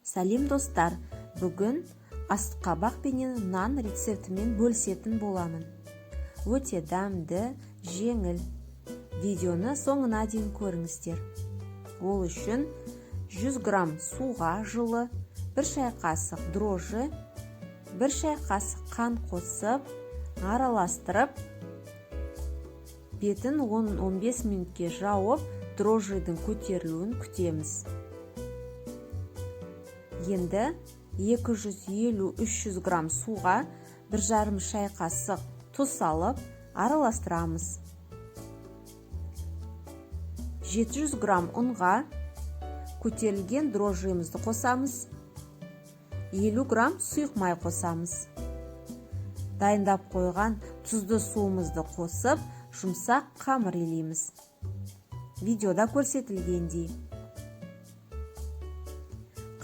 Сәлем, достар! Бүгін асқабақ пенен нан рецептімен бөлісетін боламын. Өте дәмді, жеңіл. Видеоны соңына дейін көріңіздер. Ол үшін 100 грамм суға жылы, 1 шай қасық дрожжи, 1 шай қасық қант қосып, араластырып, бетін 10-15 минутке жауып, дрожжидің көтерілуін күтеміз. Енді 250-300 грамм суға 1,5 шай қасық тұз салып, араластырамыз. 700 грамм ұнға көтерілген дрожжиімізді қосамыз. 50 грамм сұйық май қосамыз. Дайындап қойған тұзды суымызды қосып, жұмсақ қамыр илейміз. Видеода көрсетілгендей.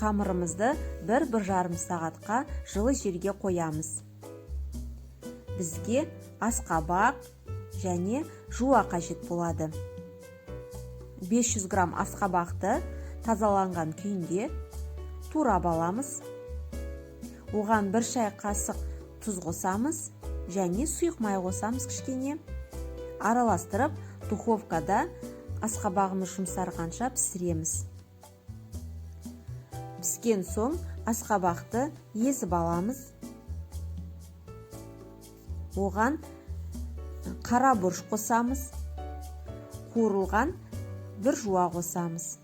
Қамырымызды 1-1,5 сағатқа жылы жерге қоямыз. Бізге асқабақ және жуа қажет болады. 500 грамм асқабақты тазаланған күйінде турап аламыз. Оған 1 шай қасық тұз қосамыз және сұйық май қосамыз кішкене. Араластырып, духовкада асқабағымыз жұмсарғанша пісіреміз. Піскен соң асқабақты езіп аламыз. Оған қара бұрыш қосамыз. Қуырылған бір жуа қосамыз.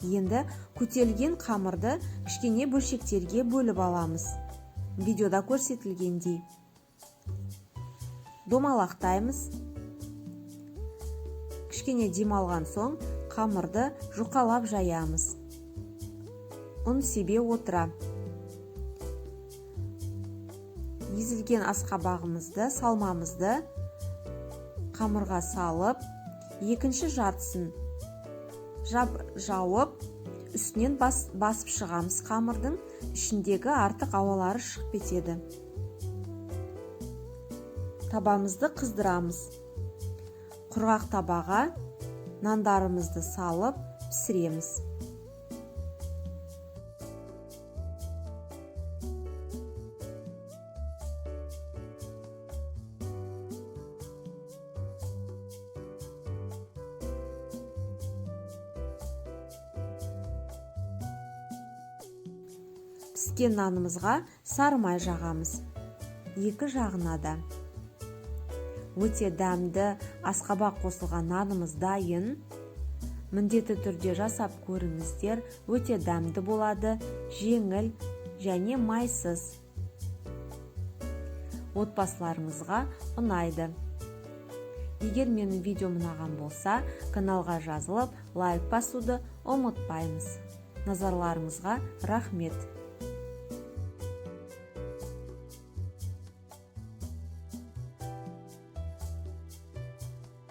Енді көтерілген қамырды кішкене бөлшектерге бөліп аламыз. Видеода көрсетілгендей. Домалақтаймыз. Кішкене демалған соң қамырды жұқалап жаямыз. Ұн себе отыра. Езілген асқабағымызды, салмамызды қамырға салып, екінші жартысын жауып, үстінен басып шығамыз. Қамырдың ішіндегі артық ауалары шығып кетеді. Табамызды қыздырамыз. Құрғақ табаға нандарымызды салып пісіреміз. Піскен нанымызға сары май жағамыз. Екі жағына да. Өте дәмді асқабақ қосылған нанымыз дайын. Міндетті түрде жасап көріңіздер. Өте дәмді болады, жеңіл және майсыз. Отбасыларыңызға ұнайды. Егер менің видеом ұнаған болса, каналға жазылып, лайк басуды ұмытпаймыз. Назарларыңызға рахмет.